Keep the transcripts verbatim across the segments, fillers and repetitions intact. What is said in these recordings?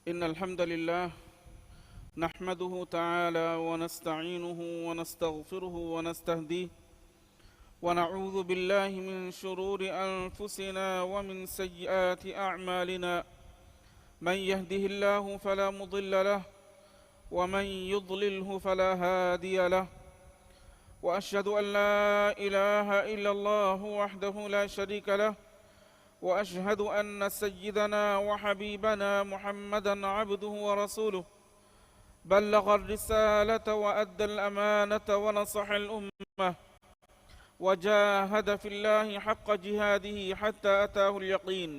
إن الحمد لله نحمده تعالى ونستعينه ونستغفره ونستهديه، ونعوذ بالله من شرور أنفسنا ومن سيئات أعمالنا. من يهده الله فلا مضل له، ومن يضلله فلا هادي له. وأشهد أن لا إله إلا الله وحده لا شريك له، وأشهد أن سيدنا وحبيبنا محمدا عبده ورسوله، بلغ الرسالة وأدى الأمانة ونصح الأمة، وجاهد في الله حق جهاده حتى أتاه اليقين.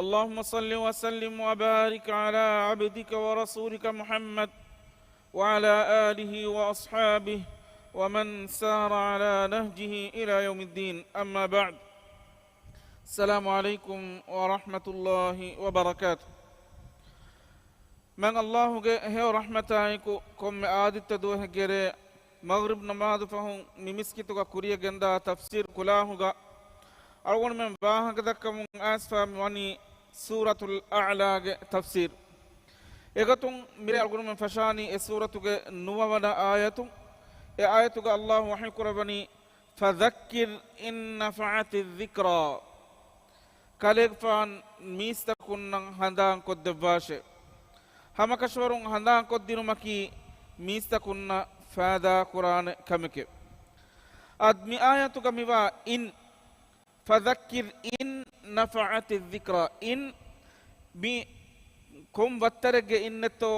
اللهم صل وسلم وبارك على عبدك ورسولك محمد وعلى آله وأصحابه ومن سار على نهجه إلى يوم الدين. أما بعد. السلام عليكم ورحمة الله وبركاته. މާތް ﷲ ގެ ހެޔޮ ރަޙްމަތާއެކު، ކޮންމެ އާދިއްތަ ދުވަހެއްގެ ރޭ މަޣްރިބް ނަމާދު ފަހުން މި މިސްކިތުގަ ކުރިޔަށް ގެންދާ ތަފްސީރު ކުލާހުގަ އަޅުގަނޑުމެން ވާހަކަ ދައްކަމުން އައިސްފަ މިވަނީ ސޫރަތުލް އަޢްލާގެ ތަފްސީރު. އެގޮތުން މިރޭ އަޅުގަނޑުމެން ފަށާނީ އެ ސޫރަތުގެ ނުވަވަނަ އާޔަތު. އެ އާޔަތުގަ ﷲ ވަޙީ ކުރައްވަނީ، فذكر إن نفعت الذكرى. ކަލޭގެފާން މީސްތަކުންނަށް ހަނދާން ކޮށްދެއްވާށޭ. ހަމަކަށަވަރުން ހަނދާން ކޮށްދިނުމަކީ މީސްތަކުންނަށް ފައިދާ ކުރާނެ ކަމެކޭ. އަދި މި އާޔަތުގަ މިވާ إن، فذكر إن نفعت الذكرى. إن މި ކޮން ވައްތަރެއްގެ އިންނެއްތޯ،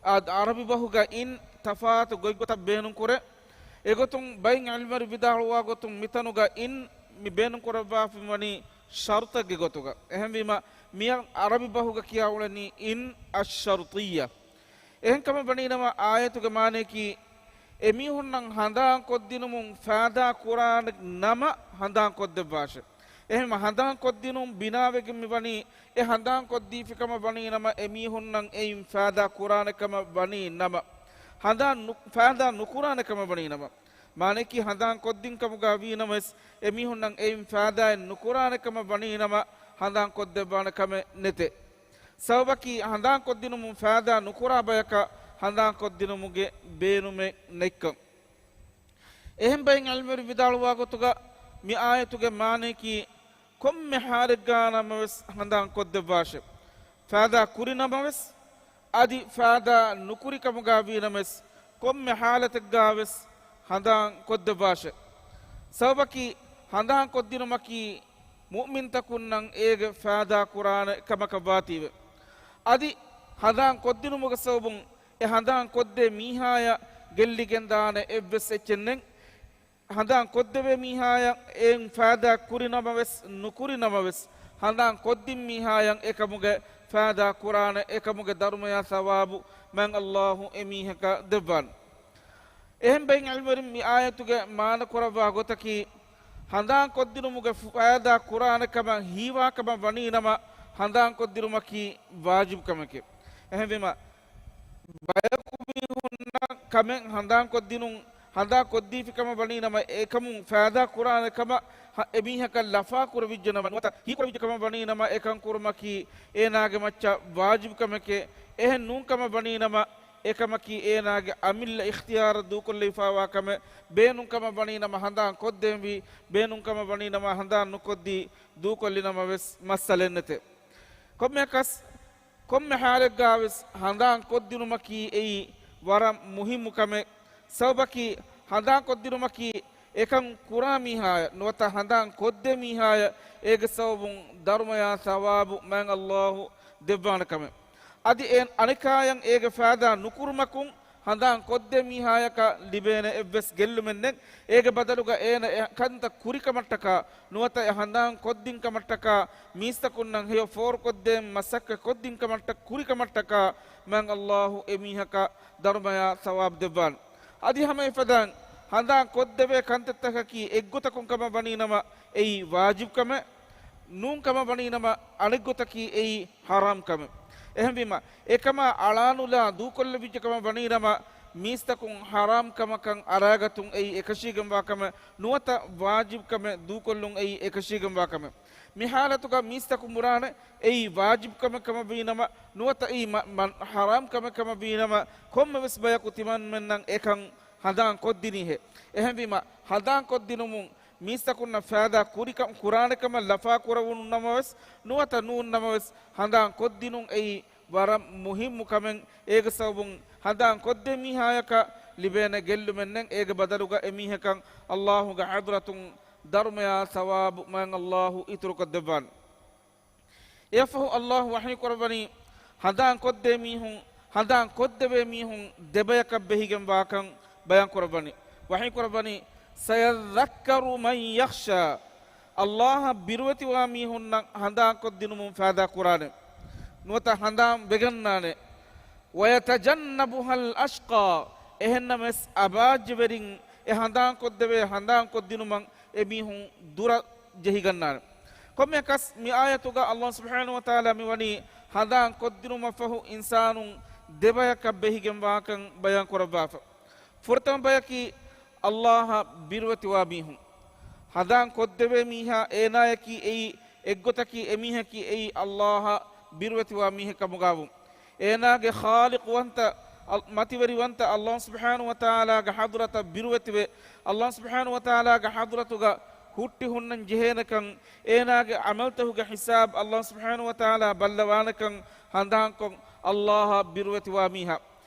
އަދި ޢަރަބި ބަހުގަ އިން ތަފާތު ގޮތްގޮތަށް ބޭނުންކުރޭ. އެގޮތުން ބައެއް ޢިލްމުވެރިން ވިދާޅުވާ ގޮތުން މިތަނުގަ އިން މި ބޭނުންކުރައްވާފައިވަނީ ޝަރުޠެއްގެ ގޮތުގަ. އެހެންވީމަ، މިއަށް ޢަރަބި ބަހުގަ ކިޔާ އުޅެނީ އިން އައްޝަރުޠިއްޔަ. އެހެންކަމަށް ވަނީނަމަ، އާޔަތުގެ މާނަޔަކީ، އެމީހުންނަށް ހަނދާން ކޮށްދިނުމުން ފައިދާ ކުރާނެ ނަމަ ހަނދާން ކޮށްދެއްވާށޭ. އެހެން ހަނދާން ކޮށްދިނުން ބިނާވެގެން މިވަނީ، އެ ހަނދާން ކޮށްދީފި ކަމަށް ވަނީ ނަމަ، އެމީހުންނަށް އެއިން ފައިދާ ކުރާނެ ކަމަށް ވަނީ ނަމަ، ހަނދާން ނު-، ފައިދާ ނުކުރާނެ ކަމަށް ވަނީ ނަމަ. މާނަޔަކީ، ހަނދާން ކޮށްދިން ކަމުގަ ވީ ނަމަވެސް، އެމީހުންނަށް އެއިން ފައިދާއެއް ނުކުރާނެ ކަމަށް ވަނީ ނަމަ، ހަނދާން ކޮށްދެއްވާނެ ކަމެއް ނެތޭ. ސަބަބަކީ، ހަނދާން ކޮށްދިނުމުން ފައިދާ ނުކުރާ ބަޔަކަށް ހަނދާން ކޮށްދިނުމުގެ ބޭނުމެއް ނެތްކަން. އެހެން ބައެއް ޢިލްމުވެރިން ވިދާޅުވާ ގޮތުގަ، މި އާޔަތުގެ މާނަޔަކީ، ކޮންމެ ޙާލެއްގަ ނަމަވެސް ހަނދާން ކޮށްދެއްވާށޭ. ފައިދާ ކުރި ނަމަވެސް، އަދި ފައިދާ ނުކުރި ކަމުގަ ވީ ނަމަވެސް، ކޮންމެ ޙާލަތެއްގަވެސް ހަނދާން ކޮށްދެއްވާށޭ. ސަބަބަކީ، ހަނދާން ކޮށްދިނުމަކީ މުއުމިންތަކުންނަށް އޭގެ ފައިދާ ކުރާނެ ކަމަކަށް ވާތީވެ. އަދި ހަނދާން ކޮށްދިނުމުގެ ސަބަބުން އެ ހަނދާން ކޮށްދޭ މީހާޔަށް ގެއްލިގެންދާނެ އެއްވެސް އެއްޗެއް ނެތް. ހަނދާން ކޮށްދެވޭ މީހާޔަށް އެއިން ފައިދާ ކުރި ނަމަވެސް، ނުކުރި ނަމަވެސް، ހަނދާން ކޮށްދިން މީހާޔަށް އެކަމުގެ ފައިދާ ކުރާނެ، އެކަމުގެ ދަރުމަޔާ ސަވާބު މާތް ﷲ އެމީހަކަށް ދެއްވާނެ. އެހެން ބައެއް ޢިލްމުވެރިން މި އާޔަތުގެ މާނަ ކުރައްވާ ގޮތަކީ، ހަނދާން ކޮށްދިނުމުގެ ފައިދާ ކުރާނެ ކަމަށް ހީވާ ކަމަށް ވަނީ ނަމަ، ހަނދާން ކޮށްދިނުމަކީ ވާޖިބު ކަމެކޭ. އެހެންވީމަ، ބަޔަކު މީހުންނަށް ކަމެއް ހަނދާން ކޮށްދިނުން، ހަނދާން ކޮށްދީފި ކަމަށް ވަނީ ނަމަ، އެކަމުން ފައިދާ ކުރާނެ ކަމަށް ހަ-، އެމީހަކަށް ލަފާ ކުރެވިއްޖެ ނަމަ، ނުވަތަ ހީކުރެވިއްޖެ ކަމަށް ވަނީ ނަމަ، އެކަން ކުރުމަކީ އޭނާގެ މައްޗަށް ވާޖިބު ކަމެކޭ. އެހެން ނޫން ކަމަށް ވަނީ ނަމަ، އެކަމަކީ އޭނާގެ އަމިއްލަ އިޚްތިޔާރަށް ދޫކޮށްލެވިފައިވާ ކަމެއް. ބޭނުން ކަމަށް ވަނީ ނަމަ ހަނދާން ކޮށްދޭންވީ، ބޭނުން ކަމަށް ވަނީ ނަމަ ހަނދާން ނުކޮށްދީ ދޫކޮށްލި ނަމަވެސް މައްސަލައެއް ނެތޭ. ކޮންމެއަކަސް، ކޮންމެ ޙާލެއްގަވެސް ހަނދާން ކޮށްދިނުމަކީ އެއީ ވަރަށް މުހިއްމު ކަމެއް. ސަބަބަކީ، ހަނދާން ކޮށްދިނުމަކީ އެކަން ކުރާ މީހާޔަށް ނުވަތަ ހަނދާން ކޮށްދޭ މީހާޔަށް އޭގެ ސަބަބުން ދަރުމަޔާ ސަވާބު މާތް ﷲ ދެއްވާނެ ކަމެއް. އަދި އެ އަނެކާޔަށް އޭގެ ފައިދާ ނުކުރުމަކުން ހަނދާން ކޮށްދޭ މީހާޔަކަށް ލިބޭނެ އެއްވެސް ގެއްލުމެއް ނެތް. އޭގެ ބަދަލުގަ އޭނަ އެ ކަންތައް ކުރިކަމަށްޓަކާ ނުވަތަ އެ ހަނދާން ކޮށްދިން ކަމަށްޓަކާ މީސްތަކުންނަށް ހެޔޮ ފޯރުކޮށްދޭން މަސައްކަތް ކޮށްދިން ކަމަށްޓަ-، ކުރިކަމަށްޓަކާ މާތް ﷲ އެމީހަކަށް ދަރުމަޔާ ސަވާބު ދެއްވާނެ. އަދި ހަމަ އެފަދައިން ހަނދާން ކޮށްދެވޭ ކަންތައްތަކަކީ އެއްގޮތަކުން ކަމަށް ވަނީ ނަމަ އެއީ ވާޖިބު ކަމެއް، ނޫން ކަމަށް ވަނީ ނަމަ އަނެއްގޮތަކީ އެއީ ޙަރާމް ކަމެއް. އެހެންވީމަ، އެކަމާ އަޅާނުލާ ދޫކޮށްލެވިއްޖެ ކަމަށް ވަނީ ނަމަ، މީސްތަކުން ޙަރާމް ކަމަކަށް އަރާގަތުން އެއީ އެކަށީގެންވާ ކަމެއް، ނުވަތަ ވާޖިބް ކަމެއް ދޫކޮށްލުން އެއީ އެކަށީގެންވާ ކަމެއް. މި ޙާލަތުގަ މީސްތަކުން ބުނާނެ، އެއީ ވާޖިބް ކަމެއް ކަމަށް ވީނަމަ، ނުވަތަ އެއީ މަ-، މަ-، ޙަރާމް ކަމެއް ކަމަށް ވީނަމަ، ކޮންމެވެސް ބަޔަކު ތިމަންމެންނަށް އެކަން ހަނދާން ކޮށްދިނީހޭ. އެހެންވީމަ، ހަނދާން ކޮށްދިނުމުން މީސްތަކުންނަށް ފައިދާ ކުރިކަ-، ކުރާނެ ކަމަށް ލަފާ ކުރެވުނު ނަމަވެސް، ނުވަތަ ނޫން ނަމަވެސް، ހަނދާން ކޮށްދިނުން އެއީ ވަރަށް މުހިއްމު ކަމެއް. އޭގެ ސަބަބުން ހަނދާން ކޮށްދޭ މީހާޔަކަށް ލިބޭނެ ގެއްލުމެއް ނެތް. އޭގެ ބަދަލުގަ އެމީހަކަށް ﷲ ގެ ޙަޟްރަތުން ދަރުމަޔާ ޘަވާބު މާތް ﷲ އިތުރުކޮށްދެއްވާނެ. އެއަށްފަހު ﷲ ވަޙީ ކުރައްވަނީ، ހަނދާން ކޮށްދޭ މީހުން، ހަނދާން ކޮށްދެވޭ މީހުން ދެބަޔަކަށް ބެހިގެން ވާކަން ބަޔާން ކުރައްވަނީ. ވަޙީ ކުރައްވަނީ، سَيَذَّكَّرُ مَن يَخْشَىٰ. ﷲ އަށް ބިރުވެތިވާ މީހުންނަށް ހަނދާން ކޮށްދިނުމުން ފައިދާ ކުރާނެ. ނުވަތަ ހަނދާން ވެގަންނާނެ. وَيَتَجَنَّبُهَا الْأَشْقَىٰ. އެހެންނަމަވެސް އަބާއްޖަވެރިން އެ ހަނދާން ކޮށްދެވޭ ހަނދާން ކޮށްދިނުމަށް އެމީހުން ދުރަށް ޖެހިގަންނާނެ. ކޮންމެއަކަސް މި އާޔަތުގަ ﷲ ސުބްޙާނަހޫ ވަތަޢާލާ މިވަނީ ހަނދާން ކޮށްދިނުމަށްފަހު އިންސާނުން ދެބަޔަކަށް ބެހިގެން ވާކަން ބަޔާން ކުރައްވާފަ. ފުރަތަމަ ބަޔަކީ ﷲ އަށް ބިރުވެތިވާ މީހުން. ހަނދާން ކޮށްދެވޭ މީހާ އޭނާޔަކީ އެއީ އެއްގޮތަކީ އެމީހަކީ އެއީ ﷲ އަށް ބިރުވެތިވާ މީހެއް ކަމުގާވުން. އޭނާގެ ޚާލިޤުވަންތަ، އަލް-، މަތިވެރިވަންތަ ﷲ ސުބްޙާނަހޫ ވަތަޢާލާގެ ޙަޟްރަތަށް ބިރުވެތިވެ، ﷲ ސުބްޙާނަހޫ ވަތަޢާލާގެ ޙަޟްރަތުގަ ހުއްޓި ހުންނަން ޖެހޭނެކަން، އޭނާގެ ޢަމަލުތަކުގެ ޙިސާބު ﷲ ސުބްޙާނަހޫ ވަތަޢާލާ ބައްލަވާނެކަން ހަނދާންކޮށް ﷲ އަށް ބިރުވެތިވާ މީހާ.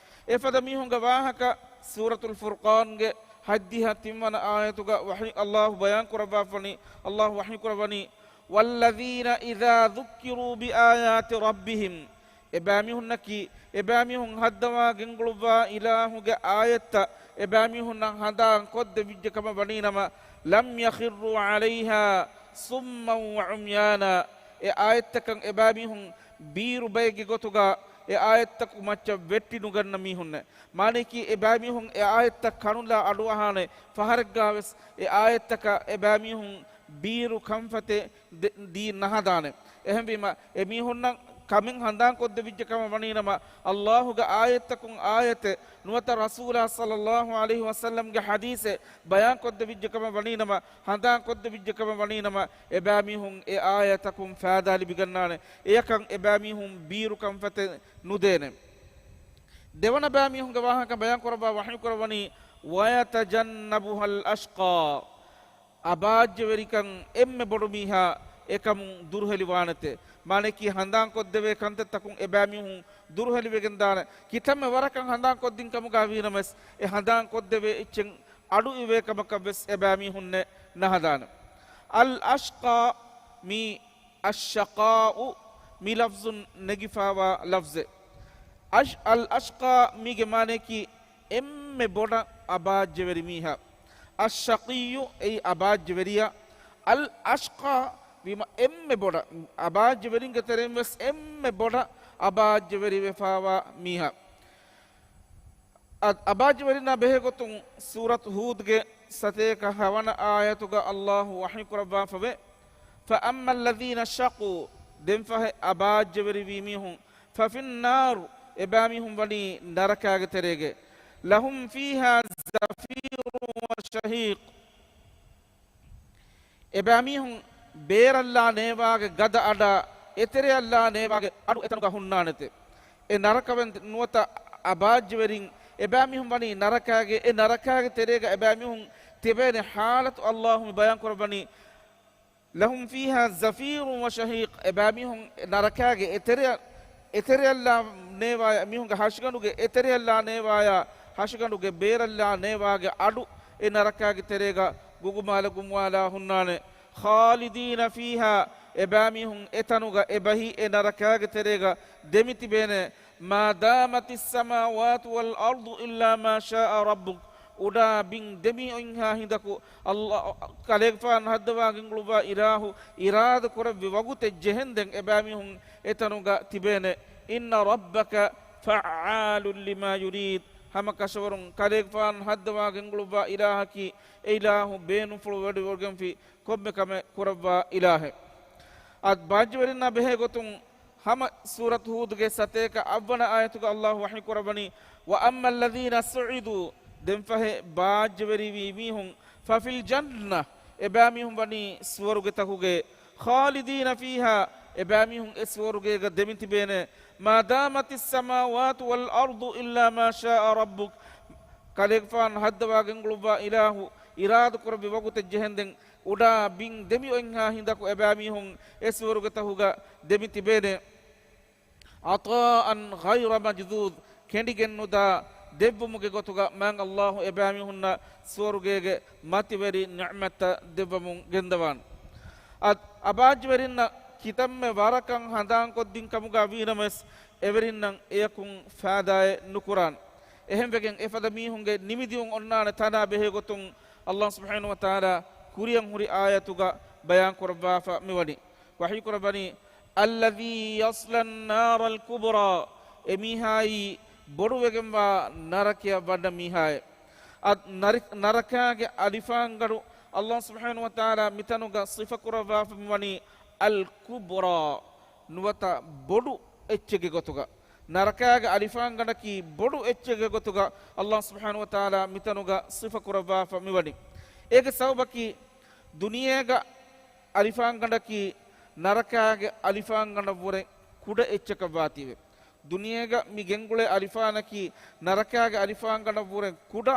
އެފަދަ މީހުންގެ ވާހަކަ ސޫރަތުލް ފުރްޤާންގެ ހަތްދިހަ ތިންވަނަ އާޔަތުގަ ވަޙީ ﷲ ބަޔާން ކުރައްވާފަނީ، ﷲ ވަޙީ ކުރައްވަނީ، وَالَّذِينَ إِذَا ذُكِّرُوا بِآيَاتِ رَبِّهِمْ. އެބައިމީހުންނަކީ، އެބައިމީހުން ހައްދަވާ ގެންގުޅުއްވާ އިލާހުގެ އާޔަތްތައް އެބައިމީހުންނަށް ހަނދާން ކޮށްދެވިއްޖެ ކަމަށް ވަނީނަމަ، لَمْ يَخِرُّوا عَلَيْهَا صُمًّا وَعُمْيَانًا. އެ އާޔަތްތަކަށް އެބައިމީހުން ބީރު ބައެއްގެ ގޮތުގަ އެ އާޔަތްތަކު މައްޗަށް ވެއްޓި ނުގަންނަ މީހުންނެއް. މާނަޔަކީ އެބައިމީހުން އެ އާޔަތްތައް ކަނުލާ އަޑުއަހާނެ ފަހަރެއްގާވެސް އެ އާޔަތްތަކަށް އެބައިމީހުން ބީރު ކަންފަތެއް ދެ-، ދީ ނަހަދާނެ. އެހެންވީމަ، އެމީހުންނަށް ކަމެއް ހަނދާން ކޮށްދެވިއްޖެ ކަމަށް ވަނީނަމަ، ﷲ ގެ އާޔަތްތަކުން އާޔަތެއް، ނުވަތަ ރަސޫލާ ޞައްލައްލާހު ޢަލައިހި ވަސައްލަމްގެ ޙަދީޘެއް ބަޔާން ކޮށްދެވިއްޖެ ކަމަށް ވަނީނަމަ، ހަނދާން ކޮށްދެވިއްޖެ ކަމަށް ވަނީނަމަ، އެބައިމީހުން އެ އާޔަތްތަކުން ފައިދާ ލިބިގަންނާނެ. އެޔަކަށް އެބައިމީހުން ބީރު ކަންފަތެއް ނުދޭނެ. ދެވަނަ ބައިމީހުންގެ ވާހަކަ ބަޔާން ކުރައްވާ ވަޙީ ކުރައްވަނީ، وَيَتَجَنَّبُهَا الْأَشْقَىٰ. އަބާއްޖަވެރިކަން އެންމެ ބޮޑު މީހާ އެކަމުން ދުރުހެލިވާނެތެ. މާނައަކީ ހަނދާން ކޮށްދެވޭ ކަންތައްތަކުން އެބައިމީހުން ދުރުހެލިވެގެންދާނެ. ކިތަންމެ ވަރަކަށް ހަނދާން ކޮށްދިން ކަމުގާ ވީނަމަވެސް، އެ ހަނދާން ކޮށްދެވޭ އެއްޗެއް އަޑު އިވޭ ކަމަކަށް ވެސް އެބައިމީހުންނެއް ނަހަދާނެ. އަލް އަޝްޤާ މީ އައްޝަޤާއު މި ލަފްޒުން ނެގިފާވާ ލަފްޒެއް. އަޝް-، އަލް އަޝްޤާ މީގެ މާނަޔަކީ އެންމެ ބޮޑަށް އަބާއްޖަވެރި މީހާ. އައްޝަޤިއްޔު އެއީ އަބާއްޖަވެރިޔާ. އަލް އަޝްޤާ ވީމަ އެންމެ ބޮޑަށް، އަބާއްޖަވެރިންގެ ތެރެއިން ވެސް އެންމެ ބޮޑަށް އަބާއްޖަވެރިވެފާވާ މީހާ. އަ-، އަބާއްޖަވެރިންނާ ބެހޭގޮތުން ސޫރަތު ހޫދުގެ ސަތޭކަ ހަވަނަ އާޔަތުގަ ﷲ ވަޙީ ކުރައްވާފަވޭ، فَأَمَّا الَّذِينَ شَقُوا، ދެންފަހެ އަބާއްޖަވެރިވީ މީހުން، فَفِي النَّارِ، އެބައިމީހުން ވަނީ ނަރަކާގެ ތެރޭގަ، لَهُمْ فِيهَا زَفِيرٌ وَشَهِيقٌ. އެބައިމީހުން ބޭރަށްލާ ނޭވާގެ ގަދަ އަޑާ އެތެރެއަށްލާ ނޭވާގެ އަޑު އެތަނުގަ ހުންނާނެތެ. އެ ނަރަކަވަން ނުވަތަ އަބާއްޖަވެރިން އެބައިމީހުން ވަނީ ނަރަކާގެ، އެ ނަރަކާގެ ތެރޭގަ އެބައިމީހުން ތިބޭނެ ޙާލަތު ﷲ މި ބަޔާން ކުރައްވަނީ، لَهُمْ فِيهَا زَفِيرٌ وَشَهِيقٌ، އެބައިމީހުން ނަރަކާގެ އެތެރެއަށް، އެތެރެއަށްލާ ނޭވާޔާ، މީހުންގެ ހަށިގަނޑުގެ އެތެރެއަށްލާ ނޭވާޔާ، ހަށިގަނޑުގެ ބޭރަށްލާ ނޭވާގެ އަޑު އެ ނަރަކާގެ ތެރޭގަ ގުގުމާލަ ގުމުމާލާ ހުންނާނެ. خَالِدِينَ فِيهَا، އެބައިމީހުން އެތަނުގަ އެބަހީ އެ ނަރަކާގެ ތެރޭގަ ދެމިތިބޭނެ. مَا دَامَتِ السَّمَاوَاتُ وَالْأَرْضُ إِلَّا مَا شَاءَ رَبُّكَ، އުޑާ ބިން ދެމި އޮތްހާ ހިނދަކު ﷲ، ކަލޭގެފާނު ހައްދަވާ ގެންގުޅުއްވާ އިލާހު އިރާދަ ކުރެއްވި ވަގުތެއް ޖެހެންދެން އެބައިމީހުން އެތަނުގަ ތިބޭނެ. إِنَّ رَبَّكَ فَعَّالٌ لِمَا يُرِيدُ، ހަމަ ކަށަވަރުން ކަލޭގެފާނު ހައްދަވާ ގެންގުޅުއްވާ އިލާހަކީ އެ އިލާހު ބޭނުންފުޅު ވެޑިވެގެންފި ކޮންމެ ކަމެއް ކުރައްވާ އިލާހެއް. އަދި ބާއްޖަވެރިންނާ ބެހޭ ގޮތުން ހަމަ ސޫރަތު ހޫދުގެ ސަތޭކަ އަށްވަނަ އާޔަތުގަ ﷲ ވަޙީ ކުރައްވަނީ، وَأَمَّا الَّذِينَ سُعِدُوا، ދެންފަހެ ބާއްޖަވެރިވި މީހުން، فَفِي الْجَنَّةِ، އެބައިމީހުން ވަނީ ސުވަރުގެތަކުގައި، خَالِدِينَ فِيهَا، އެބައިމީހުން އެ ސުވަރުގޭގަ ދެމިތިބޭނެ، مَا دَامَتِ السَّمَاوَاتُ وَالْأَرْضُ إِلَّا مَا شَاءَ رَبُّكَ، ކަލޭގެފާނު ހައްދަވާ ގެންގުޅުއްވާ އިލާހު އިރާދަކުރެއްވި ވަގުތެއް ޖެހެންދެން، އުޑާ ބިން ދެމިއޮތްހާ ހިނދަކު އެބައިމީހުން އެ ސުވަރުގެތަކުގަ ދެމިތިބޭނެ. عَطَاءً غَيْرَ مَجْذُوذٍ، ކެނޑިގެންނުދާ ދެއްވުމުގެ ގޮތުގަ މާތް ﷲ އެބައިމީހުންނަށް ސުވަރުގޭގެ މަތިވެރި ނިޢުމަތްތައް ދެއްވަމުން ގެންދަވާނެ. އަދި އަބާއްޖަވެރިންނަށް ކިތަންމެ ވަރަކަށް ހަނދާންކޮށްދިން ކަމުގަ ވީނަމަވެސް، އެވެރިންނަށް އެޔަކުން ފާދާއެއް ނުކުރާނެ. އެހެންވެގެން އެފަދަ މީހުންގެ ނިމިދިއުން އޮންނާނެ ތަނާ ބެހޭގޮތުން ﷲ ސުބްޙާނަހޫ ވަތަޢާލާ ކުރިއަށް ހުރި އާޔަތުގަ ބަޔާންކުރައްވާފަ މިވަނީ. ވަޙީކުރައްވަނީ، الَّذِي يَصْلَى النَّارَ الْكُبْرَىٰ، އެމީހާއީ ބޮޑުވެގެންވާ ނަރަކަޔަށް ވަންނަ މީހާއެއް. އަދި ނަރި-، ނަރަކާގެ އަލިފާންގަނޑު ﷲ ސުބްޙާނަހޫ ވަތަޢާލާ މިތަނުގަ ސިފަކުރައްވާފަ މިވަނީ، الْكُبْرَىٰ، ނުވަތަ ބޮޑު އެއްޗެއްގެ ގޮތުގަ. ނަރަކާގެ އަލިފާންގަނޑަކީ ބޮޑު އެއްޗެއްގެ ގޮތުގަ ﷲ ސުބްޙާނަހޫ ވަތަޢާލާ މިތަނުގަ ސިފަކުރައްވާފަ މިވަނީ. އޭގެ ސަބަބަކީ، ދުނިޔޭގަ އަލިފާންގަނޑަކީ ނަރަކާގެ އަލިފާންގަނޑަށްވުރެ ކުޑަ އެއްޗަކަށްވާތީވެ. ދުނިޔޭގަ މި ގެންގުޅޭ އަލިފާނަކީ ނަރަކާގެ އަލިފާންގަނޑަށްވުރެ ކުޑަ،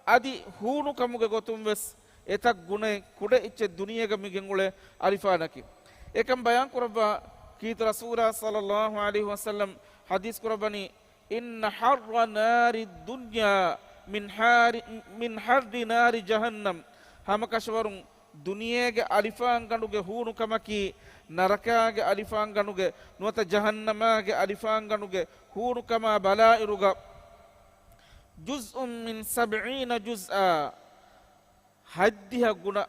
އަދި ހޫނުކަމުގެ ގޮތުންވެސް އެތައް ގުނައެއް ކުޑަ އެއްޗެއް ދުނިޔޭގަ މި ގެންގުޅޭ އަލިފާނަކީ. އެކަން ބަޔާންކުރައްވާ ކީރިތި ރަސޫލާ ޞައްލައްލާހު ޢަލައިހި ވަސައްލަމް ޙަދީޘް ކުރައްވަނީ، إِنَّ حَرَّ نَارِ الدُّنْيَا مِنْ حَرِّ، مِنْ حَرِّ نَارِ جَهَنَّمَ، ހަމަކަށަވަރުން ދުނިޔޭގެ އަލިފާންގަނޑުގެ ހޫނުކަމަކީ، ނަރަކާގެ އަލިފާންގަނޑުގެ ނުވަތަ ޖަހަންނަމާގެ އަލިފާންގަނޑުގެ ހޫނުކަމާ ބަލާއިރުގަ، جُزْءٌ مِنْ سَبْعِينَ جُزْءًا، ހަތްދިހަ ގުނަ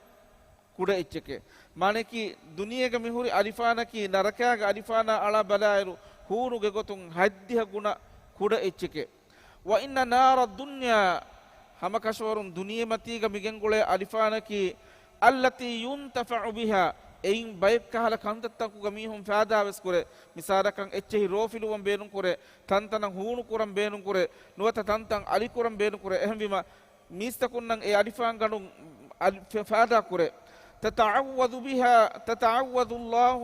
ކުޑަ އެއްޗެކޭ. މާނައަކީ، ދުނިޔޭގަ މިހުރި އަލިފާނަކީ، ނަރަކާގެ އަލިފާނާ އަޅާ ބަލާއިރު، ހޫނުގެ ގޮތުން ހަތްދިހަ ގުނަ ކުޑަ އެއްޗެކޭ. وَإِنَّ نَارَ الدُّنْيَا، ހަމަކަށަވަރުން ދުނިޔެމަތީގަ މިގެންގުޅޭ އަލިފާނަކީ، الَّتِي يُنْتَفَعُ بِهَا، އެއިން ބައެއްކަހަލަ ކަންތައްތަކުގަ މީހުން ފާދާވެސް ކުރޭ. މިސާލަކަށް، އެއްޗެހި ރޯފިލުވަން ބޭނުންކުރޭ، ތަންތަނަށް ހޫނުކުރަން ބޭނުންކުރޭ، ނުވަތަ ތަންތަން އަލިކުރަން ބޭނުންކުރޭ. އެހެންވީމަ، މީސްތަކުންނަށް އެ އަލިފާންގަނޑުން އަލި-، ފެ-، ފާދާކުރޭ. تَتَعَوَّذُ بِهَا، تَتَعَوَّذُ اللَّهُ،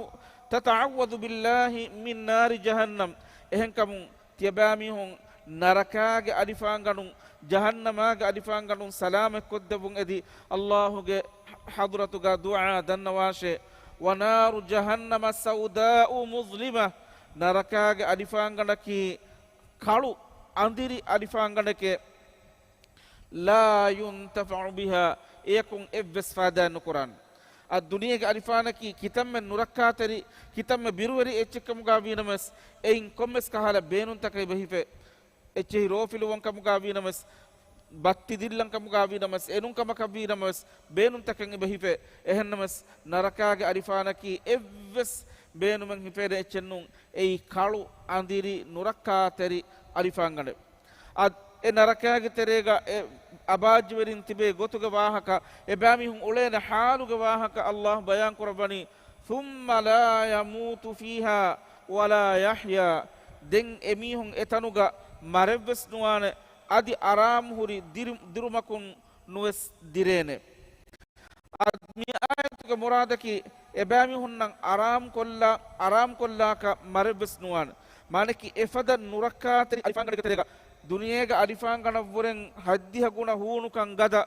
تَتَعَوَّذُ بِاللَّهِ مِنْ نَارِ جَهَنَّمَ. އެހެންކަމުން، ތިޔަބައިމީހުން ނަރަކާގެ އަލިފާންގަނޑުން، ޖަހަންނަމާގެ އަލިފާންގަނޑުން ސަލާމަތްކޮށްދެއްވުން އެދި، ﷲ ގެ ޙަޟްރަތުގަ ދުޢާ ދަންނަވާށޭ. وَنَارُ جَهَنَّمَ سَوْدَاءُ مُظْلِمَةٌ. ނަރަކާގެ އަލިފާންގަނޑަކީ ކަޅު އަނދިރި އަލިފާންގަނޑެކޭ. لَا يُنْتَفَعُ بِهَا، އެޔަކުން އެއްވެސް ފާދައެއް ނުކުރާނެ. އަދި ދުނިޔޭގެ އަލިފާނަކީ ކިތަންމެ ނުރައްކާތެރި، ކިތަންމެ ބިރުވެރި އެއްޗެއްކަމުގަ ވީނަމަވެސް، އެއިން ކޮންމެސް ކަހަލަ ބޭނުންތަކެއް އެބަ ހިފޭ. އެއްޗެހި ރޯފިލުވަން ކަމުގަ ވީނަމަވެސް، ބައްތި ދިއްލަން ކަމުގަ ވީނަމަވެސް، އެނުން ކަމަކަށް ވީނަމަވެސް، ބޭނުންތަކެއް އެބަ ހިފޭ. އެހެންނަމަވެސް، ނަރަކާގެ އަލިފާނަކީ އެއްވެސް ބޭނުމެއް ހިފޭނެ އެއްޗެއް ނޫން. އެއީ ކަޅު އަނދިރި ނުރައްކާތެރި އަލިފާންގަނޑެއް. އަދި އެ ނަރަކާގެ ތެރޭގަ އެ އަބާއްޖަވެރިން ތިބޭ ގޮތުގެ ވާހަކަ، އެބައިމީހުން އުޅޭނެ ޙާލުގެ ވާހަކަ ﷲ ބަޔާން ކުރައްވަނީ، ثُمَّ لَا يَمُوتُ فِيهَا وَلَا يَحْيَىٰ. ދެން އެމީހުން އެތަނުގަ މަރެއްވެސް ނުވާނެ، އަދި އަރާމުހުރި ދިރި-، ދިރުމަކުން ނުވެސް ދިރޭނެ. އަދި މި އާޔަތުގެ މުރާދަކީ، އެބައިމީހުންނަށް އަރާމް ކޮށްލާ، އަރާމް ކޮށްލާކަށް މަރެއްވެސް ނުވާނެ. މާނައަކީ، އެފަދަ ނުރައްކާތެރި އަލިފާންގަނޑެއްގެ ތެރޭގަ، ދުނިޔޭގެ އަލިފާންގަނޑަށްވުރެން ހަތްދިހަ ގުނަ ހޫނުކަން ގަދަ،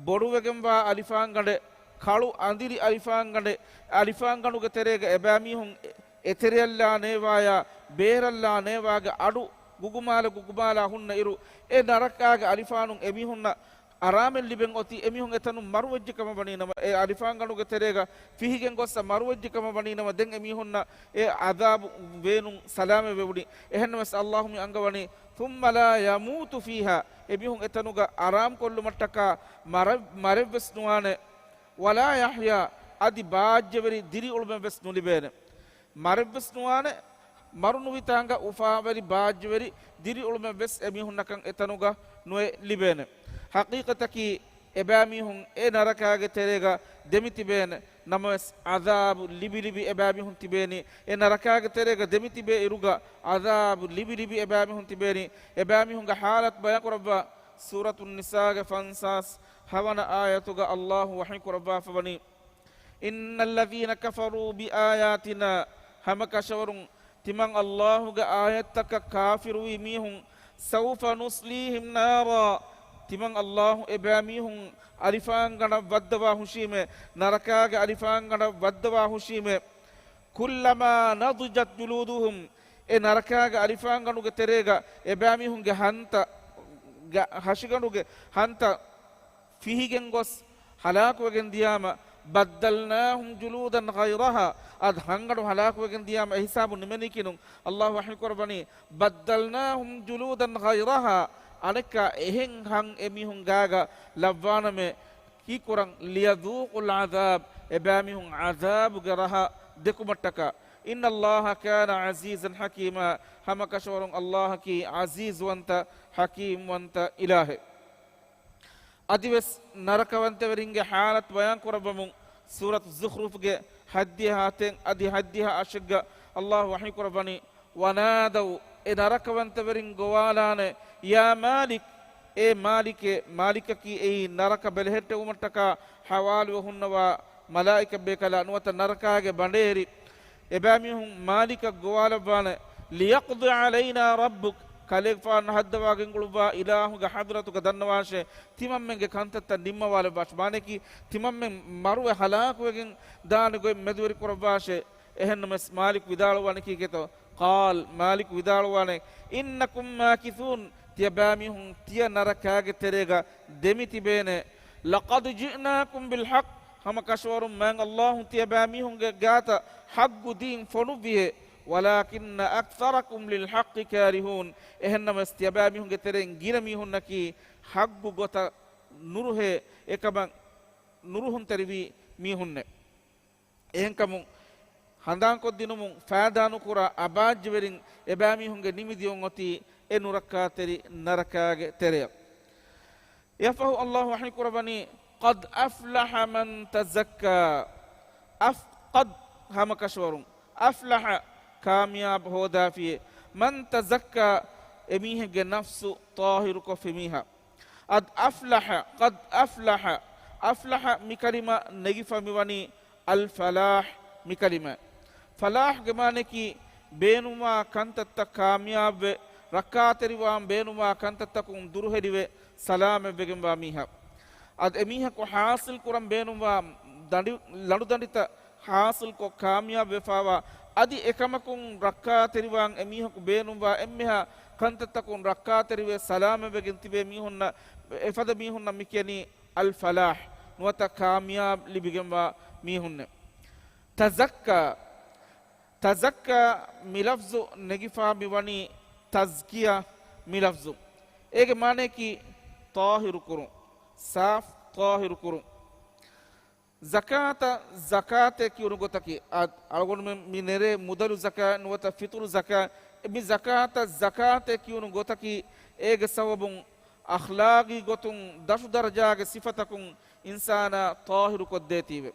ބޮޑުވެގެންވާ އަލިފާންގަނޑެއް، ކަޅު އަނދިރި އަލިފާންގަނޑެއް، އަލިފާންގަނޑުގެ ތެރޭގަ އެބައިމީހުން އެ-، އެތެރެއަށްލާ ނޭވާޔާ، ބޭރަށްލާ ނޭވާގެ އަޑު ގުގުމާލަ ގުގުމާލާ ހުންނަ އިރު، އެ ނަރަކާގެ އަލިފާނުން އެމީހުންނަށް އަރާމެއް ލިބެން އޮތީ، އެމީހުން އެތަނުން މަރުވެއްޖެ ކަމަށް ވަނީ ނަމަ، އެ އަލިފާންގަނޑުގެ ތެރޭގަ ފިހިގެން ގޮއްސަ މަރުވެއްޖެ ކަމަށް ވަނީ ނަމަ، ދެން އެމީހުންނަށް އެ އަޒާބު ވޭނުން ސަލާމަތް ވެވުނީ. އެހެންނަމަވެސް، ﷲ މި އަންގަވަނީ، ثُمَّ لَا يَمُوتُ فِيهَا، އެމީހުން އެތަނުގަ އަރާމް ކޮށްލުމަށްޓަކާ މަރަ-، މަރެއްވެސް ނުވާނެ. وَلَا يَحْيَىٰ، އަދި ބާއްޖަވެރި ދިރިއުޅުމެއްވެސް ނުލިބޭނެ. މަރެއްވެސް ނުވާނެ، މަރު ނުވިތާނގަ އުފާވެރި ބާއްޖަވެރި ދިރިއުޅުމެއްވެސް އެމީހުންނަކަށް އެތަނުގަ ނުއެ ލިބޭނެ. ޙަޤީޤަތަކީ، އެބައިމީހުން އެ ނަރަކާގެ ތެރޭގަ ދެމިތިބޭނެ. ނަމަވެސް، ޢަޛާބު ލިބިލިބި އެބައިމީހުން ތިބޭނީ. އެ ނަރަކާގެ ތެރޭގަ ދެމިތިބޭ އިރުގަ، ޢަޛާބު ލިބިލިބި އެބައިމީހުން ތިބޭނީ. އެބައިމީހުންގެ ޙާލަތު ބަޔާންކުރައްވާ ސޫރަތުން ނިސާގެ ފަންސާސް ހަވަނަ އާޔަތުގަ ﷲ ވަޙީކުރައްވާފަވަނީ، إِنَّ الَّذِينَ كَفَرُوا بِآيَاتِنَا، ހަމަކަށަވަރުން ތިމަން ﷲގެ އާޔަތްތަކަށް ކާފިރުވި މީހުން، سَوْفَ نُصْلِيهِمْ نَارًا، ތިމަން ﷲ އެބައިމީހުން އަލިފާންގަނޑަށް ވައްދަވާ ހުށީމޭ، ނަރަކާގެ އަލިފާންގަނޑަށް ވައްދަވާ ހުށީމޭ. كُلَّمَا نَضِجَتْ جُلُودُهُمْ، އެ ނަރަކާގެ އަލިފާންގަނޑުގެ ތެރޭގަ އެބައިމީހުންގެ ހަންތަ، ގަ-، ހަށިގަނޑުގެ ހަންތަ ފިހިގެން ގޮސް ހަލާކުވެގެން ދިޔާމަ، بَدَّلْنَاهُمْ جُلُودًا غَيْرَهَا، އަދި ހަންގަނޑު ހަލާކުވެގެން ދިޔާމަ އެ ހިސާބުން ނިމެނީކީނު، ﷲ ވަޙީކުރައްވަނީ، بَدَّلْنَاهُمْ جُلُودًا غَيْرَهَا، އަނެއްކާ އެހެން ހަން އެމީހުން ގާގަ ލައްވާނަމޭ، ކީކުރަން، لِيَذُوقُوا الْعَذَابَ، އެބައިމީހުން ޢަޛާބުގެ ރަހަ ދެކުމަށްޓަކާ. إِنَّ اللَّهَ كَانَ عَزِيزًا حَكِيمًا، ހަމަކަށަވަރުން ﷲއަކީ ޢަޒީޒުވަންތަ، ޙަކީމްވަންތަ އިލާހެއް. އަދިވެސް ނަރަކަވަންތަވެރިންގެ ޙާލަތު ބަޔާންކުރައްވަމުން، ސޫރަތު ޒުޚްރުފްގެ ހަތްދިހަ ހަތެއް އަދި ހަތްދިހަ އަށެއްގަ ﷲ ވަޙީކުރައްވަނީ، وَنَادَوْا، އެ ނަރަކަވަންތަވެރިން ގޮވާލާނެ، يَا مَالِكُ، އޭ މާލިކޭ، މާލިކަކީ އެއީ ނަރަކަ ބެލެހެއްޓެވުމަށްޓަކާ ޙަވާލުވެ ހުންނަވާ މަލާއިކަތްބޭކަލާ ނުވަތަ ނަރަކާގެ ބަނޑޭރި. އެބައިމީހުން މާލިކަށް ގޮވާލައްވާނެ، لِيَقْضِ عَلَيْنَا رَبُّكَ، ކަލޭގެފާނު ހައްދަވާގެން އުޅުއްވާ އިލާހުގެ ޙަޟްރަތުގަ ދަންނަވާށޭ، ތިމަންމެންގެ ކަންތައްތައް ނިންމަވާލައްވާށޭ. މާނައަކީ، ތިމަންމެން މަރުވެ ހަލާކުވެގެން ދާނެ ގޮތް މެދުވެރި ކުރައްވާށޭ. އެހެންނަމަވެސް މާލިކު ވިދާޅުވާނެ ކީކޭތޯ؟ قَالَ، މާލިކު ވިދާޅުވާނެ، إِنَّكُمْ مَاكِثُونَ، ތިޔަބައިމީހުން ތިޔަ ނަރަކާގެ ތެރޭގަ ދެމިތިބޭނެ. لَقَدْ جِئْنَاكُمْ بِالْحَقِّ، ހަމަކަށަވަރުން މާތް ﷲ ތިޔަބައިމީހުންގެ ގާތަށް ޙައްޤު ދީން ފޮނުއްވިހެ. وَلَكِنَّ أَكْثَرَكُمْ لِلْحَقِّ كَارِهُونَ، އެހެންނަމަވެސް ތިޔަބައިމީހުންގެ ތެރެއިން ގިނަ މީހުންނަކީ ޙައްޤު ގޮތަށް ނުރުހޭ، އެކަމަށް ނުރުހުންތެރިވި މީހުންނެއް. އެހެންކަމުން ހަނދާންކޮށްދިނުމުން ފައިދާނުކުރާ އަބާއްޖަވެރިން އެބައިމީހުންގެ ނިމިދިޔުން އޮތީ އެ ނުރައްކާތެރި ނަރަކާގެ ތެރެއަށް. އެއަށްފަހު ﷲ ވަޙީކުރައްވަނީ، قَدْ أَفْلَحَ مَنْ تَزَكَّىٰ. އަފް، ޤަދް ހަމަކަށަވަރުން، އަފްލަޙަ ކާމިޔާބު ހޯދާފިއޭ، مَنْ تَزَكَّىٰ އެމީހެއްގެ ނަފްސު ޠާހިރުކޮށްފި މީހާ. އަދް އަފްލަޙަ، ޤަދް އަފްލަޙަ، އަފްލަޙަ މިކަލިމަ ނެގިފަ މިވަނީ އަލް ފަލާޙް މިކަލިމަ. ފަލާޙްގެ މާނައަކީ ބޭނުންވާ ކަންތައްތައް ކާމިޔާބުވެ، ރައްކާތެރިވާން ބޭނުންވާ ކަންތައްތަކުން ދުރުހެލިވެ، ސަލާމަތްވެގެންވާ މީހާ. އަދި އެމީހަކު ޙާޞިލް ކުރަން ބޭނުންވާ ދަނޑި-، ލަނޑުދަނޑިތައް ޙާޞިލްކޮށް ކާމިޔާބުވެފާވާ، އަދި އެކަމަކުން ރައްކާތެރިވާން އެމީހަކު ބޭނުންވާ އެންމެހާ ކަންތައްތަކުން ރައްކާތެރިވެ ސަލާމަތްވެގެން ތިބޭ މީހުންނަށް، އެފަދަ މީހުންނަށް މިކިޔަނީ އަލް ފަލާޙް، ނުވަތަ ކާމިޔާބު ލިބިގެންވާ މީހުންނެއް. ތަޒައްކާ، ތަޒައްކާ މި ލަފްޒު ނެގިފާ މިވަނީ ތަޒްކިޔާ މި ލަފްޒު. އޭގެ މާނައަކީ ޠާހިރުކުރުން، ސާފް ޠާހިރުކުރުން. ޒަކާތަށް ޒަކާތޭ ކިޔުނު ގޮތަކީ، އަ-، އަޅުގަނޑުމެން މި ނެރޭ މުދަލު ޒަކާތް ނުވަތަ ފިޠުރު ޒަކާތް، މި ޒަކާތަށް ޒަކާތޭ ކިޔުނު ގޮތަކީ، އޭގެ ސަބަބުން އަޚްލާގީ ގޮތުން ދަށު ދަރަޖާގެ ސިފަތަކުން އިންސާނާ ޠާހިރުކޮށްދޭތީވެ.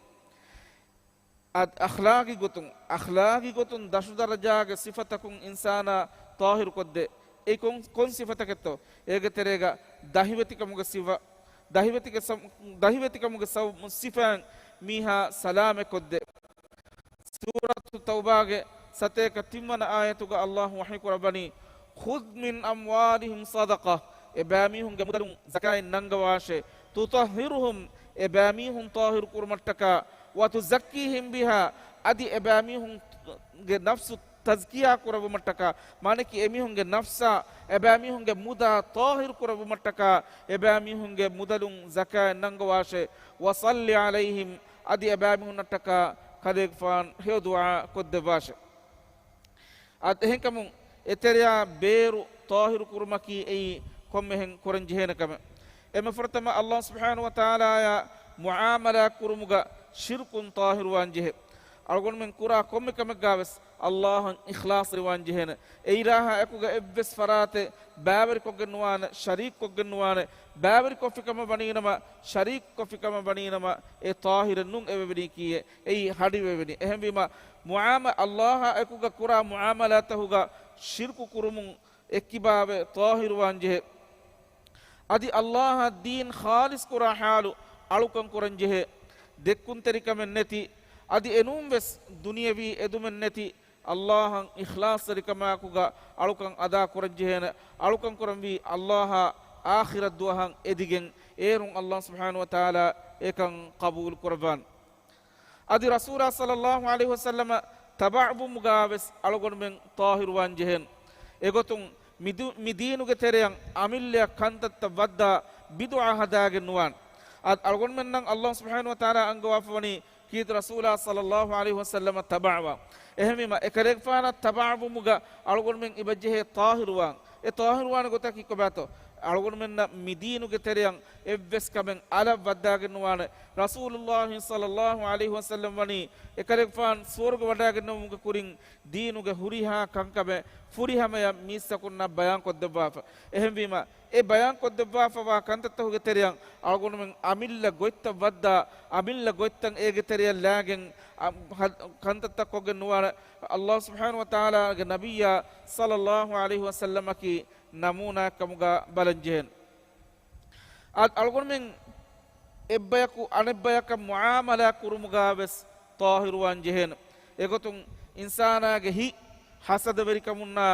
އަދް އަޚްލާގީ ގޮތުން، އަޚްލާގީ ގޮތުން ދަށު ދަރަޖާގެ ސިފަތަކުން އިންސާނާ ޠާހިރުކޮށްދޭ. އެއީ ކޮން، ކޮން ސިފަތަކެއްތޯ؟ އޭގެ ތެރޭގަ ދަހިވެތިކަމުގެ ސިފަ، ދަހިވެތިގެ ސަ-، ދަހިވެތިކަމުގެ ސަ-، ސިފައިން މީހާ ސަލާމަތްކޮށްދޭ. ސޫރަތު ތައުބާގެ ސަތޭކަ ތިންވަނަ އާޔަތުގަ ﷲ ވަޙީކުރައްވަނީ، خُذْ مِنْ أَمْوَالِهِمْ صَدَقَةً، އެބައިމީހުންގެ މުދަލުން ޒަކާތް ނަންގަވާށޭ، تُطَهِّرُهُمْ، އެބައިމީހުން ޠާހިރު ކުރުމަށްޓަކާ، وَتُزَكِّيهِمْ بِهَا، އަދި އެބައިމީހުންގެ ނަފްސު ތަޒްކިޔާ ކުރެއްވުމަށްޓަކާ، މާނައަކީ އެމީހުންގެ ނަފްސާ، އެބައިމީހުންގެ މުދާ ޠާހިރު ކުރެއްވުމަށްޓަކާ، އެބައިމީހުންގެ މުދަލުން ޒަކާތް ނަންގަވާށޭ، وَصَلِّ عَلَيْهِمْ، އަދި އެބައިމީހުންނަށްޓަކާ ކަލޭގެފާން ހެޔޮ ދުޢާ ކޮށްދެއްވާށޭ. އަދި އެހެންކަމުން އެތެރެޔާ ބޭރު ޠާހިރު ކުރުމަކީ އެއީ ކޮންމެހެން ކުރަން ޖެހޭނެ ކަމެއް. އެންމެ ފުރަތަމަ ﷲ ސުބްޙާނަހޫ ވަތަޢާލާއާ މުޢާމަލާތް ކުރުމުގަ ޝިރްކުން ޠާހިރުވާން ޖެހޭ. އަޅުގަނޑުމެން ކުރާ ކޮންމެ ކަމެއްގާވެސް އައްލާހަށް އިޚްލާޞްވެރިވާން ޖެހޭނެ. އެ އިލާހާ އެކުގަ އެއްވެސް ފަރާތެއް ބައިވެރިކޮށްގެން ނުވާނެ، ޝަރީކްކޮށްގެން ނުވާނެ. ބައިވެރިކޮށްފިކަމަށް ވަނީނަމަ، ޝަރީކްކޮށްފިކަމަށް ވަނީނަމަ، އެ ޠާހިރެއް ނޫން އެވެވެނީކީއެއް. އެއީ ހަޑިވެވެނީ. އެހެންވީމަ، މުޢާމަ-، އައްލާހާ އެކުގަ ކުރާ މުޢާމަލާތަހުގަ ޝިރްކު ކުރުމުން އެއްކިބާވެ ޠާހިރުވާން ޖެހޭ. އަދި އައްލާހަށް ދީން ޚާލިޞް ކުރާ ޙާލު އަޅުކަން ކުރަން ޖެހޭ. ދެއްކުންތެރިކަމެއް ނެތި، އަދި އެނޫންވެސް ދުނިޔަވީ އެދުމެއް ނެތި، އައްލާހަށް އިޚްލާޞްތެރިކަމާއެކުގަ އަޅުކަން އަދާ ކުރަން ޖެހޭނެ. އަޅުކަން ކުރަންވީ އައްލާހާ އާޚިރަތް ދުވަހަށް އެދިގެން، އޭރުން އައްލާހު ސުބްޙާނަހު ވަތަޢާލާ އެކަން ޤަބޫލު ކުރައްވާނެ. އަދި ރަސޫލާ ޞައްލައްލާހު ޢަލައިހި ވަސައްލަމަށް ތަބަޢުވުމުގާވެސް އަޅުގަނޑުމެން ޠާހިރުވާން ޖެހޭނެ. އެގޮތުން މިދު-، މި ދީނުގެ ތެރެއަށް އަމިއްލައަށް ކަންތައްތައް ވައްދާ ބިދުޢާ ހަދާގެން ނުވާނެ. އަދި އަޅުގަނޑުމެންނަށް އައްލާހު ސުބްޙާނަހު ވަތަޢާލާ އަންގަވާފަވަނީ ކީރިތި ރަސޫލާ ޞައްލައްލާހު ޢަލައިހި ވަސައްލަމަށް ތަބަޢުވާން. އެހެންވީމަ، އެކަލޭގެފާނަށް ތަބަޢުވުމުގަ އަޅުގަނޑުމެން އިބަޖެހޭ ޠާހިރުވާން. އެ ޠާހިރުވާނެ ގޮތަކީ ކޮބާތޯ؟ އަޅުގަނޑުމެންނަށް މި ދީނުގެ ތެރެއަށް އެއްވެސް ކަމެއް އަލަށް ވައްދާގެން ނުވާނެ. ރަސޫލުއްލާހި ޞައްލައްލާހު ޢަލައިހި ވަސައްލަމް ވަނީ އެކަލޭގެފާން ސުވަރުގެ ވަޑައިގެންނެވުމުގެ ކުރިން ދީނުގެ ހުރިހާ ކަންކަމެއް ފުރިހަމަޔަށް މީސްތަކުންނަށް ބަޔާންކޮށްދެއްވާފަ. އެހެންވީމަ، އެ ބަޔާންކޮށްދެއްވާފަވާ ކަންތައްތަކުގެ ތެރެއަށް އަޅުގަނޑުމެން އަމިއްލަ ގޮތްތައް ވައްދާ، އަމިއްލަ ގޮތްތައް އޭގެ ތެރެއަށް ލާގެން، އަ، ހަ-، ކަންތައްތައް ކޮށްގެން ނުވާނެ. އައްލާހު ސުބްޙާނަހު ވަތަޢާލާގެ ނަބިއްޔާ ޞައްލައްލާހު ޢަލައިހި ވަސައްލަމަކީ ނަމޫނާއެއްކަމުގަ ބަލަންޖެހޭނެ. އަދި އަޅުގަނޑުމެން އެއްބަޔަކު އަނެއްބަޔަކަށް މުޢާމަލާ ކުރުމުގާވެސް ޠާހިރުވާން ޖެހޭނެ. އެގޮތުން އިންސާނާގެ ހިތް ހަސަދަވެރިކަމުންނާ،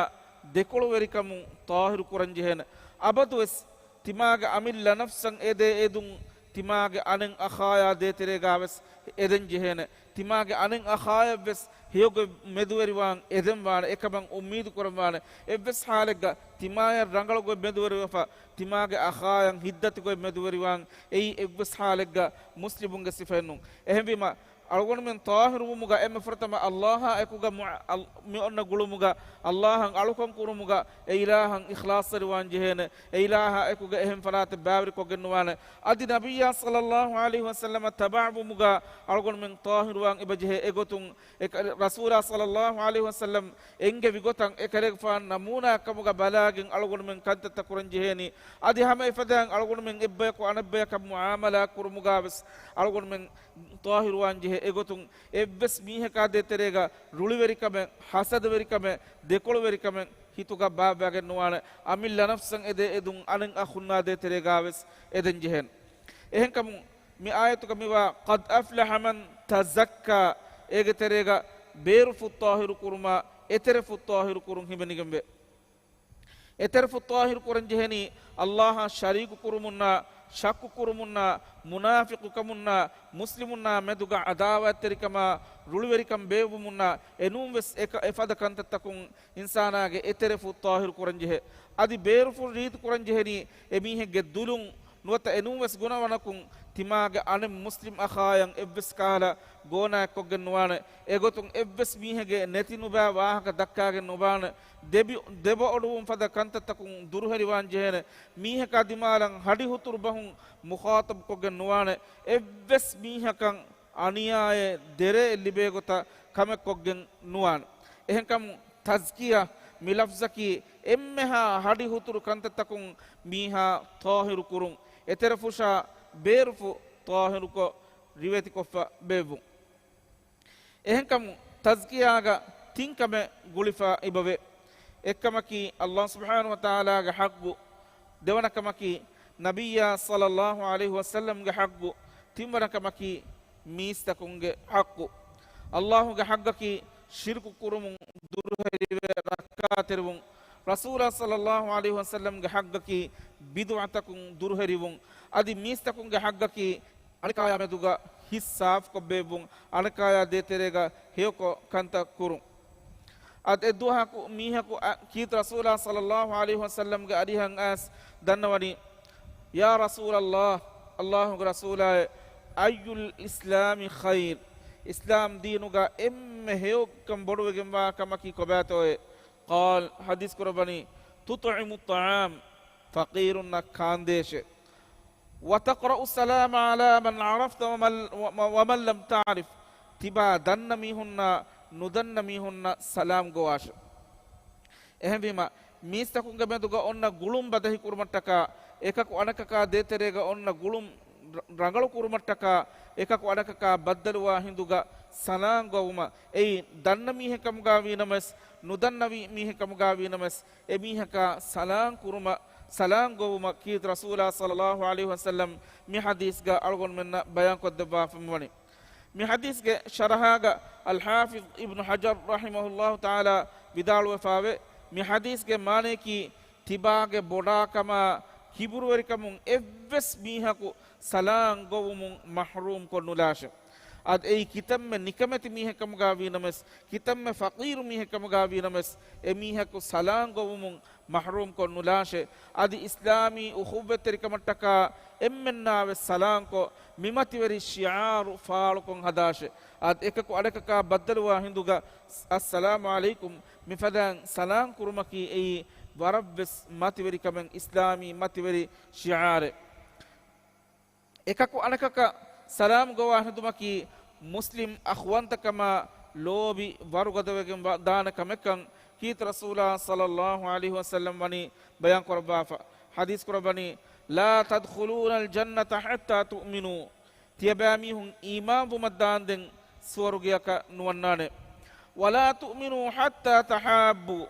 ދެކޮޅުވެރިކަމުން ޠާހިރު ކުރަން ޖެހޭނެ. އަބަދުވެސް ތިމާގެ އަމިއްލަ ނަފްސަށް އެދޭ އެދުން ތިމާގެ އަނެއް އަޚާޔާ ދޭތެރޭގާވެސް އެދެން ޖެހޭނެ. ތިމާގެ އަނެއް އަޚާޔަށްވެސް ހެޔޮގޮތް މެދުވެރިވާން އެދެންވާނެ. އެކަމަށް އުއްމީދު ކުރަންވާނެ. އެއްވެސް ޙާލެއްގަ ތިމާޔަށް ރަނގަޅުގޮތް މެދުވެރިވެފަ، ތިމާގެ އަޚާޔަށް ހިތްދަތިގޮތް މެދުވެރިވާން އެއީ އެއްވެސް ޙާލެއްގަ މުސްލިމުންގެ ސިފައެއްނޫން. އެހެންވީމަ، އަޅުގަނޑުމެން ޠާހިރުވުމުގަ އެންމެ ފުރަތަމަ އައްލާހާ އެކުގަ މު-، އަލް-، މި އޮންނަ ގުޅުމުގަ، އައްލާހަށް އަޅުކަން ކުރުމުގަ އެ އިލާހަށް އިޚްލާޞްތެރިވާން ޖެހޭނެ. އެ އިލާހާ އެކުގަ އެހެން ފަރާތެއް ބައިވެރިކޮށްގެން ނުވާނެ. އަދި ނަބިއްޔާ ޞައްލައްލާހު ޢަލައިހި ވަސައްލަމަށް ތަބަޢުވުމުގަ އަޅުގަނޑުމެން ޠާހިރުވާން އެބަޖެހޭ. އެގޮތުން އެ ކަ-، ރަސޫލާ ޞައްލައްލާހު ޢަލައިހި ވަސައްލަމް އެންގެވި ގޮތަށް އެކަލޭގެފާން ނަމޫނާއެއްކަމުގަ ބަލާގެން އަޅުގަނޑުމެން ކަންތައްތައް ކުރަން ޖެހޭނީ. އަދި ހަމަ އެފަދައިން އަޅުގަނޑުމެން އެއްބަޔަކު އަނެއްބަޔަކަށް މުޢާމަލާ ކުރުމުގާވެސް އަޅުގަނޑުމެން ޠާހިރުވާން ޖެހޭ. އެގޮތުން އެއްވެސް މީހަކާ ދޭތެރޭގަ ރުޅިވެރިކަމެއް، ހަސަދަވެރިކަމެއް، ދެކޮޅުވެރިކަމެއް ހިތުގަ ބާއްވާގެން ނުވާނެ. އަމިއްލަ ނަފްސަށް އެދޭ އެދުން އަނެއް އަޚުންނާ ދޭތެރޭގާވެސް އެދެން ޖެހޭނެ. އެހެންކަމުން މި އާޔަތުގަ މިވާ "قد أفلح من تزكى" އޭގެ ތެރޭގަ ބޭރުފުށް ޠާހިރު ކުރުމާ، އެތެރެފުށް ޠާހިރު ކުރުން ހިމެނިގެންވޭ. އެތެރެފުށް ޠާހިރު ކުރަން ޖެހެނީ، އައްލާހަށް ޝަރީކު ކުރުމުންނާ، ޝައްކު ކުރުމުންނާ، މުނާފިޤުކަމުންނާ، މުސްލިމުންނާ މެދުގަ ޢަދާވާތްތެރިކަމާ، ރުޅިވެރިކަން ބޭއްވުމުންނާ، އެނޫންވެސް އެކަ-، އެފަދަ ކަންތައްތަކުން އިންސާނާގެ އެތެރެފުށް ޠާހިރު ކުރަންޖެހޭ. އަދި ބޭރުފުށް ރީތި ކުރަންޖެހެނީ އެމީހެއްގެ ދުލުން ނުވަތަ އެނޫންވެސް ގުނަވަނަކުން ތިމާގެ އަނެއް މުސްލިމް އަޚާޔަށް އެއްވެސް ކަހަލަ ގޯނާއެއްކޮށްގެން ނުވާނެ. އެގޮތުން އެއްވެސް މީހެއްގެ ނެތި ނުބައި ވާހަކަ ދައްކާގެން ނުވާނެ. ދެބި-، ދެބައޮޑުވުން ފަދަ ކަންތައްތަކުން ދުރުހެލިވާން ޖެހޭނެ. މީހަކާ ދިމާލަށް ހަޑި ހުތުރު ބަހުން މުޚާޠަބުކޮށްގެން ނުވާނެ. އެއްވެސް މީހަކަށް އަނިޔާއެއް ދެރައެއް ލިބޭގޮތަށް ކަމެއްކޮށްގެން ނުވާނެ. އެހެންކަމުން ތަޒްކިޔާ މި ލަފްޒަކީ އެންމެހާ ހަޑި ހުތުރު ކަންތައްތަކުން މީހާ ޠާހިރު ކުރުން، އެތެރެފުށާ ބޭރުފުށް ޠާހިރުކޮށް ރިވެތިކޮށްފަ ބޭއްވުން. އެހެންކަމުން ތަޒްކިޔާގަ ތިން ކަމެއް ގުޅިފަ އިބަވޭ. އެއްކަމަކީ އައްލާހު ސުބްޙާނަހު ވަތަޢާލާގެ ޙައްޤު، ދެވަނަ ކަމަކީ ނަބިއްޔާ ޞައްލައްލާހު ޢަލައިހި ވަސައްލަމްގެ ޙައްޤު، ތިންވަނަ ކަމަކީ މީސްތަކުންގެ ޙައްޤު. އައްލާހުގެ ޙައްޤަކީ ޝިރުކު ކުރުމުން ދުރުހެލިވެ ރައްކާތެރިވުން، ރަސޫލާ ޞައްލައްލާހު ޢަލައިހި ވަސައްލަމްގެ ޙައްޤަކީ ބިދުޢަތަކުން ދުރުހެލިވުން، އަދި މީސްތަކުންގެ ޙައްޤަކީ އަނެކާޔާ މެދުގަ ހިތް ސާފުކޮށް ބޭއްވުން، އަނެކާޔާ ދޭތެރޭގަ ހެޔޮކޮށް ކަންތައް ކުރުން. އަދި އެއްދުވަހަކު މީހަކު އަ-، ކީރިތި ރަސޫލާ ޞައްލައްލާހު ޢަލައިހި ވަސައްލަމްގެ އަރިހަށް އައިސް ދަންނަވަނީ، "ޔާ ރަސޫލައްލާހް، އައްލާހުގެ ރަސޫލާއޭ، އައްޔުލް އިސްލާމި ޚައިރް؟ އިސްލާމް ދީނުގަ އެންމެ ހެޔޮކަން ބޮޑުވެގެންވާ ކަމަކީ ކޮބާތޯއޭ؟" ޤާލް، ޙަދީޘް ކުރައްވަނީ، "ތުޠްޢިމުއް ޠަޢާމް، ފަޤީރުންނަށް ކާންދޭށޭ. وتقرأ السلام على من عرفت ومن، ومن لم تعرف، ތިބާ ދަންނަ މީހުންނާ ނުދަންނަ މީހުންނަށް ސަލާމް ގޮވާށެ. އެހެންވީމަ، މީސްތަކުންގެ މެދުގަ އޮންނަ ގުޅުން ބަދަހި ކުރުމަށްޓަކާ، އެކަކު އަނެކަކާ ދޭތެރޭގަ އޮންނަ ގުޅުން ރަ-، ރަނގަޅު ކުރުމަށްޓަކާ، އެކަކު އަނެކަކާ ބައްދަލުވާ ހިނދުގަ ސަލާން ގޮވުމަށް، އެއީ ދަންނަ މީހެއް ކަމުގަ ވީނަމަވެސް، ނުދަންނަ ވީ-، މީހެއް ކަމުގަ ވީނަމަވެސް، އެ މީހަކާ ސަލާން ކުރުމަށް، ސަލާން ގޮވުމަށް ކީރިތި ރަސޫލާ ޞައްލައްލާހު ޢަލައިހި ވަސައްލަމް މި ޙަދީޘްގަ އަޅުގަނޑުމެންނަށް ބަޔާންކޮށްދެއްވާފައިވަނީ. މި ޙަދީޘްގެ ޝަރަޙާގަ އަލްޙާފިޡް އިބްނު ޙަޖަރު ރަޙިމަހުﷲ ތަޢާލާ ވިދާޅުވެފާވޭ، މި ޙަދީޘްގެ މާނަޔަކީ، ތިބާގެ ބޮޑާކަމާ ކިބުރުވެރިކަމުން އެއްވެސް މީހަކު ސަލާން ގޮވުމުން މަޙްރޫމް ކޮށްނުލާށެ. އަދި އެއީ ކިތަންމެ ނިކަމެތި މީހެއް ކަމުގަ ވީނަމަވެސް، ކިތަންމެ ފަޤީރު މީހެއް ކަމުގަ ވީނަމަވެސް، އެ މީހަކު ސަލާން ގޮވުމުން މަޙްރޫމް ކޮށްނުލާށެ. އަދި އިސްލާމީ އުޚުއްވަތްތެރިކަމަށްޓަކާ އެންމެންނާވެސް ސަލާންކޮށް، މިމަތިވެރި ޝިޢާރު ފާޅުކޮށް ހަދާށެ. އަދި އެކަކު އަނެކަކާ ބައްދަލުވާ ހިނދުގަ، އައްސަލާމު ޢަލައިކުމް މިފަދައިން ސަލާން ކުރުމަކީ އެއީ ވަރަށްވެސް މަތިވެރިކަމެއް، އިސްލާމީ މަތިވެރި ޝިޢާރެއް. އެކަކު އަނެކަކަށް ސަލާމް ގޮވާ ހެދުމަކީ މުސްލިމް އަޚުވަންތަކަމާ ލޯބި ވަރުގަދަވެގެން ވަ-، ދާނެ ކަމެއްކަން ކީރިތި ރަސޫލާ ޞައްލައްލާހު ޢަލައިހި ވަސައްލަމް ވަނީ ބަޔާން ކުރައްވާފަ. ޙަދީޘް ކުރައްވަނީ، "لا تدخلون الجنة حتى تؤمنوا." ތިޔަބައިމީހުން އީމާންވުމަށް ދާންދެން ސުވަރުގެއަކަށް ނުވަންނާނެ. "ولا تؤمنوا حتى تحابوا."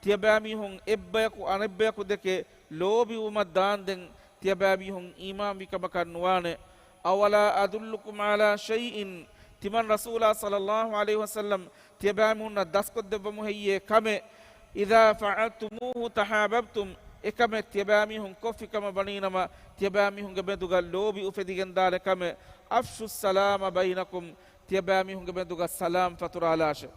ތިޔަބައިމީހުން އެއްބަޔަކު އަނެއްބަޔަކު ދެކެ ލޯބިވުމަށް ދާންދެން ތިޔަބައިމީހުން އީމާންވި ކަމަކަށް ނުވާނެ. "أولا أدلكم على شيء؟" ތިމަން ރަސޫލާ ޞައްލައްލާހު ޢަލައިހި ވަސައްލަމް ތިޔަބައިމީހުންނަށް ދަސްކޮށްދެއްވަމު ހެއްޔޭ ކަމެއް؟ "إذا فعلتموه تحاببتم." އެކަމެއް ތިޔަބައިމީހުން ކޮށްފި ކަމަށް ވަނީނަމަ، ތިޔަބައިމީހުންގެ މެދުގަ ލޯބި އުފެދިގެންދާނެ ކަމެއް. "أفشوا السلام بينكم." ތިޔަބައިމީހުންގެ މެދުގަ ސަލާމް ފަތުރާލާށެ.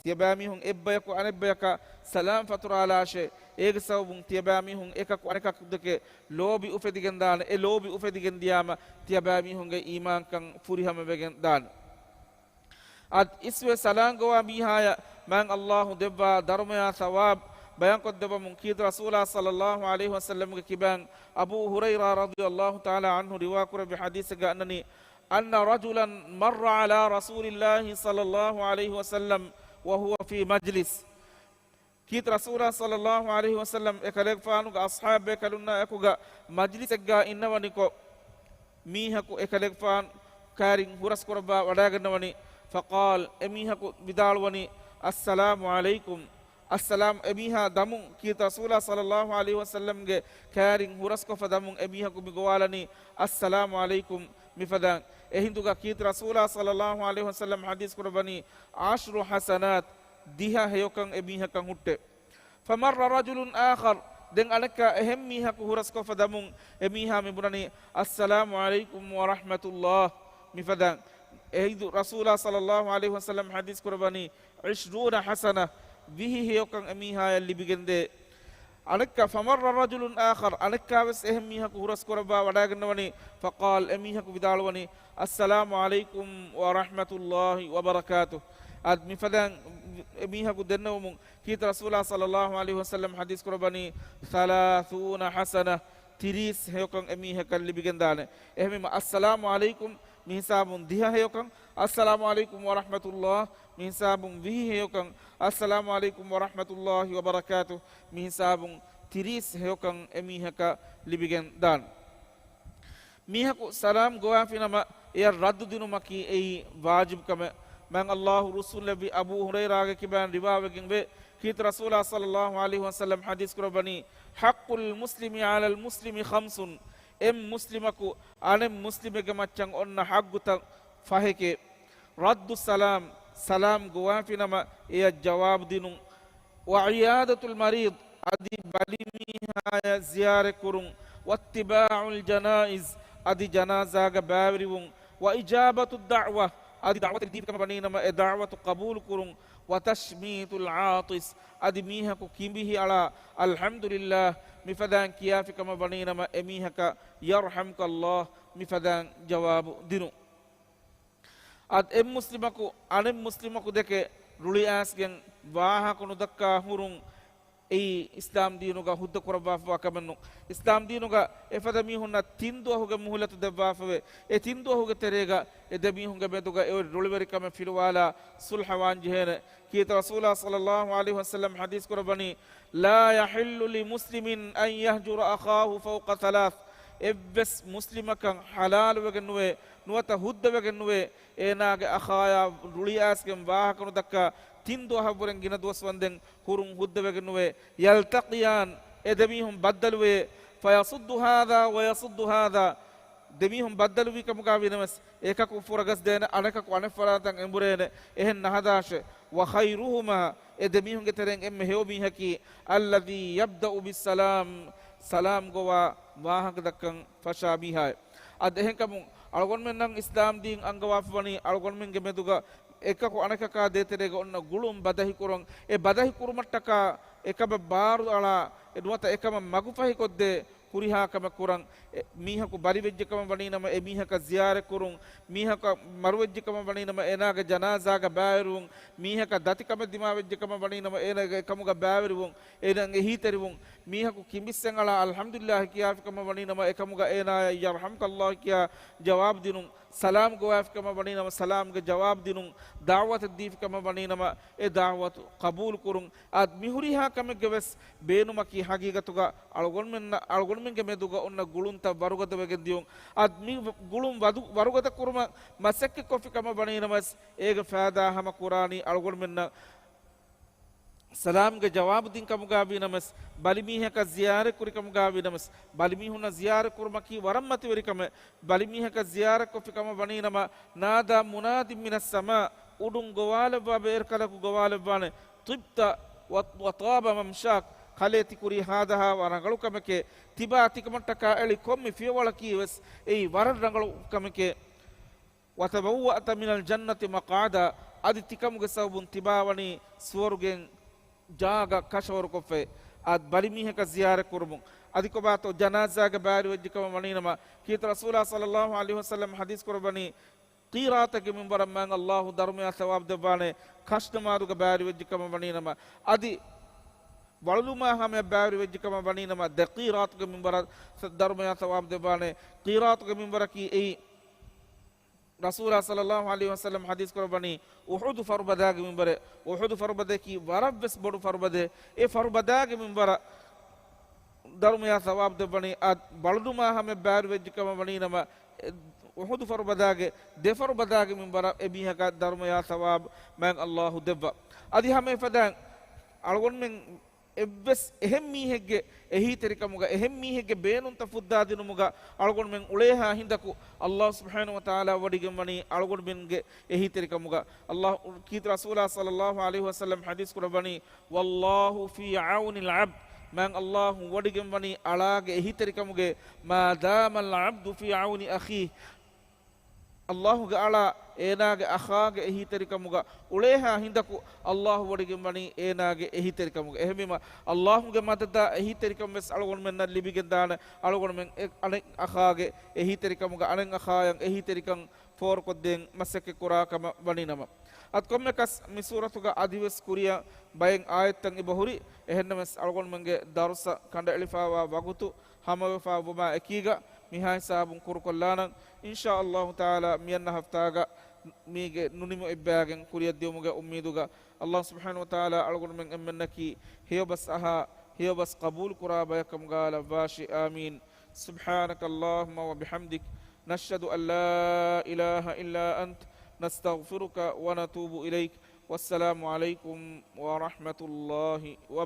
ތިޔަބައިމީހުން އެއްބަޔަކު އަނެއްބަޔަކަށް ސަލާމް ފަތުރާލާށެ. އޭގެ ސަބަބުން ތިޔަބައިމީހުން އެކަކު އަނެކަކު ދެކެ ލޯބި އުފެދިގެންދާނެ. އެ ލޯބި އުފެދިގެން ދިޔާމަ، ތިޔަބައިމީހުންގެ އީމާންކަން ފުރިހަމަވެގެން ދާނެ. އަދި އިސްވެ ސަލާން ގޮވާ މީހާޔަށް މާތް ﷲ ދެއްވާ ދަރުމަޔާ ޘަވާބު ބަޔާންކޮށްދެއްވަމުން ކީރިތި ރަސޫލާ ޞައްލައްލާހު ޢަލައިހި ވަސައްލަމްގެ ކިބައިން އަބޫ ހުރައިރާ ރަޟިޔައްލާހު ތަޢާލާ ޢަންހު ރިވާކުރެއްވި ޙަދީޘެއްގަ އަންނަނީ، أن رجلا مر على رسول الله صلى الله عليه وسلم وهو في مجلس. ކީރިތި ރަސޫލާ ޞައްލައްލާހު ޢަލައިހި ވަސައްލަމް އެކަލޭގެފާނުގެ އަޞްޙާބުބޭކަލުންނާ އެކުގަ މަޖްލިސެއްގަ އިންނަވަނިކޮށް، މީހަކު އެކަލޭގެފާނު ކައިރިން ހުރަސްކުރައްވާ ވަޑައިގަންނަވަނީ. فقال، އެމީހަކު ވިދާޅުވަނީ، السلام عليكم. އައްސަލާމް، އެމީހާ ދަމުން ކީރިތި ރަސޫލާ ޞައްލައްލާހު ޢަލައިހި ވަސައްލަމްގެ ކައިރިން ހުރަސްކޮށްފަ ދަމުން އެމީހަކު މި ގޮވާލަނީ، السلام عليكم މިފަދައިން. އެހިނދުގަ ކީރިތި ރަސޫލާ ޞައްލައްލާހު ޢަލައިހި ވަސައްލަމް ޙަދީޘް ކުރައްވަނީ، عشر حسنات، ދިހަ ހެޔޮކަން އެމީހަކަށް ހުއްޓޭ. فمر رجل آخر، ދެން އަނެއްކާ އެހެން މީހަކު ހުރަސްކޮށްފަ ދަމުން އެމީހާ މި ބުނަނީ، السلام عليكم ورحمة الله މިފަދައިން. އެހިނދު ރަސޫލާ ޞައްލައްލާހު ޢަލައިހި ވަސައްލަމް ޙަދީޘް ކުރައްވަނީ، عشرون حسنة، ވިހި ހެޔޮކަން އެމީހާޔަށް ލިބިގެންދޭ. އަނެއްކާ، فمر رجل آخر، އަނެއްކާވެސް އެހެން މީހަކު ހުރަސްކުރައްވާ ވަޑައިގަންނަވަނީ، فقال، އެމީހަކު ވިދާޅުވަނީ، السلام عليكم ورحمة الله وبركاته. އަދި މިފަދައިން އެމީހަކު ދެންނެވުމުން ކީރިތި ރަސޫލާ ޞައްލައްލާހު ޢަލައިހި ވަސައްލަމް ޙަދީޘް ކުރައްވަނީ، ثلاثون حسنة، ތިރީސް ހެޔޮކަން އެމީހަކަށް ލިބިގެންދާނެ. އެހެންވީމަ، السلام عليكم މިހިސާބުން ދިހަ ހެޔޮކަން، السلام عليكم ورحمة الله މިހިސާބުން ވިހި ހެޔޮކަން، السلام عليكم ورحمة الله وبركاته މިހިސާބުން ތިރީސް ހެޔޮކަން އެމީހަކަށް ލިބިގެން ދާނެ. މީހަކު ސަލާމް ގޮވާފިނަމަ، އެޔަށް ރައްދު ދިނުމަކީ އެއީ ވާޖިބު ކަމެއް. މާތް ﷲ ރުއްސުންލެއްވި އަބޫ ހުރައިރާގެ ކިބައިން ރިވާވެގެން ވޭ، ކީރިތި ރަސޫލާ ޞައްލައްލާހު ޢަލައިހި ވަސައްލަމް ޙަދީޘް ކުރައްވަނީ، حق المسلم على المسلم خمس، އެއް މުސްލިމަކު އަނެއް މުސްލިމެއްގެ މައްޗަށް އޮންނަ ޙައްޤުތައް ފަހެކޭ. رد السلام، ސަލާމް ގޮވާފިނަމަ އެޔަށް ޖަވާބު ދިނުން. وعيادة المريض، އަދި ބަލިމީހާޔަށް ޒިޔާރަތްކުރުން. واتباع الجنائز، އަދި ޖަނާޒާގަ ބައިވެރިވުން. وإجابة الدعوة، އަދި ދަޢުވަތެއް ލިބިފިކަމަށް ވަނީނަމަ، އެ ދަޢުވަތު ޤަބޫލުކުރުން. وتشميت العاطس، އަދި މީހަކު ކިނބިހި އަޅާ، الحمد لله މިފަދައިން ކިޔާފިކަމަށް ވަނީނަމަ، އެމީހަކަށް يرحمك الله މިފަދައިން ޖަވާބު ދިނުން. އަދި އެއް މުސްލިމަކު އަނެއް މުސްލިމަކު ދެކެ ރުޅިއައިސްގެން ވާހަކަ ނުދައްކާ ހުރުން، އެއީ އިސްލާމް ދީނުގަ ހުއްދަ ކުރައްވާފަވާ ކަމެއް ނޫން. އިސްލާމް ދީނުގަ އެފަދަ މީހުންނަށް ތިން ދުވަހުގެ މުހުލަތު ދެއްވާފަވޭ. އެ ތިން ދުވަހުގެ ތެރޭގަ އެ ދެ މީހުންގެ މެދުގަ އެއޮތް ރުޅިވެރިކަމެއް ފިލުވާލާ ސުލްހަވާން ޖެހޭނެ. ކީރިތި ރަސޫލާ ޞައްލައްލާހު ޢަލައިހި ވަސައްލަމް ޙަދީޘް ކުރައްވަނީ، لا يحل لمسلم أن يهجر أخاه فوق ثلاث. އެއްވެސް މުސްލިމަކަށް ޙަލާލުވެގެން ނުވޭ، ނުވަތަ ހުއްދަވެގެން ނުވޭ، އޭނާގެ އަޚާޔާ ރުޅިއައިސްގެން ވާހަކަ ނުދައްކާ ތިން ދުވަހަށްވުރެން ގިނަ ދުވަސް ވަންދެން ހުރުން ހުއްދަވެގެން ނުވޭ. يلتقيان، އެ ދެމީހުން ބައްދަލުވޭ. فيصد هذا ويصد هذا، ދެމީހުން ބައްދަލުވީ ކަމުގަ ވީނަމަސް، އެކަކު ފުރަގަސް ދޭނެ، އަނެކަކު އަނެއް ފަރާތަށް އެނބުރޭނެ. އެހެން ނަހަދާށޭ. وخيرهما، އެ ދެމީހުންގެ ތެރެއިން އެންމެ ހެޔޮ މީހަކީ، الذي يبدأ بالسلام، ސަލާމް ގޮވާ ވާހަކަ ދައްކަން ފަށާ މީހާއެއް. އަދި އެހެންކަމުން އަޅުގަނޑުމެންނަށް އިސްލާމް ދީން އަންގަވާފަވަނީ އަޅުގަނޑުމެންގެ މެދުގަ އެކަކު އަނެކަކާ ދޭތެރޭގަ އޮންނަ ގުޅުން ބަދަހިކުރުން، އެ ބަދަހިކުރުމަށްޓަކާ އެކަމަށް ބާރު އަޅާ، އެ ނުވަތަ އެކަމަށް މަގުފަހިކޮށްދޭ ހުރިހާ ކަމެއް ކުރަން. އެ، މީހަކު ބަލިވެއްޖެ ކަމަށް ވަނީނަމަ އެ މީހަކަށް ޒިޔާރަތް ކުރުން، މީހަކަށް މަރުވެއްޖެ ކަމަށް ވަނީނަމަ އޭނާގެ ޖަނާޒާގަ ބައިވެރިވުން، މީހަކަށް ދަތިކަމެއް ދިމާވެއްޖެ ކަމަށް ވަނީނަމަ އޭނާގެ އެކަމުގަ ބައިވެރިވުން، އޭނާ އެހީތެރިވުން، މީހަކު ކިނބިއްސެއް އަޅާ އަލްޙަމްދުލިއްލާހި ކިޔާފި ކަމަށް ވަނީނަމަ އެކަމުގަ އޭނާޔަށް ޔަރްޙަމްކައްލާހު ކިޔާ ޖަވާބު ދިނުން، ސަލާމް ގޮވާފި ކަމަށް ވަނީނަމަ ސަލާމްގެ ޖަވާބު ދިނުން، ދަޢުވަތެއް ދީފި ކަމަށް ވަނީނަމަ އެ ދަޢުވަތު ޤަބޫލު ކުރުން. އަދި މިހުރިހާ ކަމެއްގެ ވެސް ބޭނުމަކީ ޙަޤީޤަތުގަ އަޅުގަނޑުމެންނަށް، އަޅުގަނޑުމެންގެ މެދުގަ އޮންނަ ގުޅުންތައް ވަރުގަދަވެގެން ދިޔުން. އަދި މި ގުޅުން ވަދު-، ވަރުގަދަ ކުރުމަށް މަސައްކަތްކޮށްފި ކަމަށް ވަނީނަމަވެސް އޭގެ ފައިދާ ހަމަ ކުރާނީ އަޅުގަނޑުމެންނަށް ސަލާމްގެ ޖަވާބު ދިން ކަމުގަ ވީނަމަވެސް، ބަލިމީހަކަށް ޒިޔާރަތް ކުރި ކަމުގަ ވީނަމަވެސް، ބަލިމީހުންނަށް ޒިޔާރަތް ކުރުމަކީ ވަރަށް މަތިވެރި ކަމެއް. ބަލިމީހަކަށް ޒިޔާރަތް ކޮށްފި ކަމަށް ވަނީނަމަ، نادى مناد من السماء، އުޑުން ގޮވާލައްވާ ބޭރަކަލަކު ގޮވާލައްވާނެ، طبت و-، وطاب ممشاك، ކަލޭ ތިކުރީ ހާދަހާ ވަރަށް ރަނގަޅު ކަމެކޭ، ތިބާ ތިކަމަށްޓަކާ އެޅި ކޮންމެ ފިޔަވަޅަކީ ވެސް އެއީ ވަރަށް ރަނގަޅު ކަމެކޭ. وتبوأت من الجنة مقعدا، އަދި ތިކަމުގެ ސަބަބުން ތިބާވަނީ ސުވަރުގެން ޖާގަ ކަށަވަރުކޮށްފައި. އަދި ބަލިމީހަކަށް ޒިޔާރަތް ކުރުމުން. އަދި ކޮބާތޯ ޖަނާޒާގެ ބައިވެރިވެއްޖެ ކަމަށް ވަނީނަމަ، ކީރިތި ރަސޫލާ ޞައްލައްލާހު ޢަލައިހި ވަސައްލަމް ޙަދީޘް ކުރައްވަނީ، ޤީރާތެއްގެ މިންވަރަށް މާތް ﷲ ދަރުމަޔާ ޘަވާބު ދެއްވާނެ، ކަށު ނަމާދުގަ ބައިވެރިވެއްޖެ ކަމަށް ވަނީނަމަ، އަދި ވަޅުލުމާ ހަމަޔަށް ބައިވެރިވެއްޖެ ކަމަށް ވަނީނަމަ، ދެ ޤީރާތުގެ މިންވަރަށް ދަރުމަޔާ ޘަވާބު ދެއްވާނެ. ޤީރާތުގެ މިންވަރަކީ އެއީ، ރަސޫލާ ޞައްލައްލާހު ޢަލައިހި ވަސައްލަމް ޙަދީޘް ކުރައްވަނީ، އުޙުދު ފަރުބަދާގެ މިންވަރެއް. އުޙުދު ފަރުބަދައަކީ ވަރަށްވެސް ބޮޑު ފަރުބަދައެއް. އެ ފަރުބަދާގެ މިންވަރަށް ދަރުމަޔާ ޘަވާބު ދެއްވަނީ، އަދި ވަޅުލުމާ ހަމަޔަށް ބައިވެރިވެއްޖެ ކަމަށް ވަނީނަމަ، އެ އުޙުދު ފަރުބަދާގެ ދެ ފަރުބަދާގެ މިންވަރަށް އެ މީހަކަށް ދަރުމަޔާ ޘަވާބު މާތް ﷲ ދެއްވާ. އަދި ހަމަ އެފަދައިން އަޅުގަނޑުމެން އެއްވެސް އެހެން މީހެއްގެ އެހީތެރިކަމުގަ، އެހެން މީހެއްގެ ބޭނުންތައް ފުއްދާދިނުމުގަ އަޅުގަނޑުމެން އުޅޭހާ ހިނދަކު، ﷲ ސުބްޙާނަހޫ ވަތަޢާލާ ވޮޑިގެންވަނީ އަޅުގަނޑުމެންގެ އެހީތެރިކަމުގަ. ﷲ، ކީރިތި ރަސޫލާ ޞައްލައްލާހު ޢަލައިހި ވަސައްލަމް ޙަދީޘް ކުރައްވަނީ، والله في عون العبد، މާތް ﷲ ވޮޑިގެންވަނީ އަޅާގެ އެހީތެރިކަމުގައި، ما دام العبد في عون أخيه، ﷲ ގެ އަޅާ އޭނާގެ އަޚާގެ އެހީތެރިކަމުގަ އުޅޭހާ ހިނދަކު، ﷲ ވޮޑިގެންވަނީ އޭނާގެ އެހީތެރިކަމުގަ. އެހެންވީމަ، ﷲ ގެ މަދަދާ އެހީތެރިކަން ވެސް އަޅުގަނޑުމެންނަށް ލިބިގެންދާނެ، އަޅުގަނޑުމެން އެ-، އަނެއް އަޚާގެ އެހީތެރިކަމުގަ، އަނެއް އަޚާޔަށް އެހީތެރިކަން ފޯރުކޮށްދޭން މަސައްކަތް ކުރާ ކަމަށް ވަނީނަމަ. އަދި ކޮންމެކަސް މި ސޫރަތުގަ އަދިވެސް ކުރިއަށް ބައެއް އާޔަތްތައް އެބަހުރި. އެހެންނަމަވެސް އަޅުގަނޑުމެންގެ ދަރުސަށް ކަނޑައެޅިފައިވާ ވަގުތު ހަމަވެފަ ވުމާ އެކީގަ، މިހާ ހިސާބުން ކުރުކޮށްލާނަން. އިންޝާﷲ ތަޢާލާ މިއަންނަ ހަފްތާގަ މީގެ ނުނިމު އެއްބައިގެން ކުރިއަށްދިޔުމުގެ އުއްމީދުގަ، ﷲ ސުބްޙާނަހޫ ވަތަޢާލާ އަޅުގަނޑުމެން އެންމެންނަކީ ހެޔޮބަސް އަހާ، ހެޔޮބަސް ޤަބޫލު ކުރާ ބަޔަކަމުގަ ލައްވާށި. އާމީން. سبحانك اللهم وبحمدك، نشهد أن لا إله إلا أنت، نستغفرك ونتوب إليك. والسلام عليكم ورحمة الله وبركاته.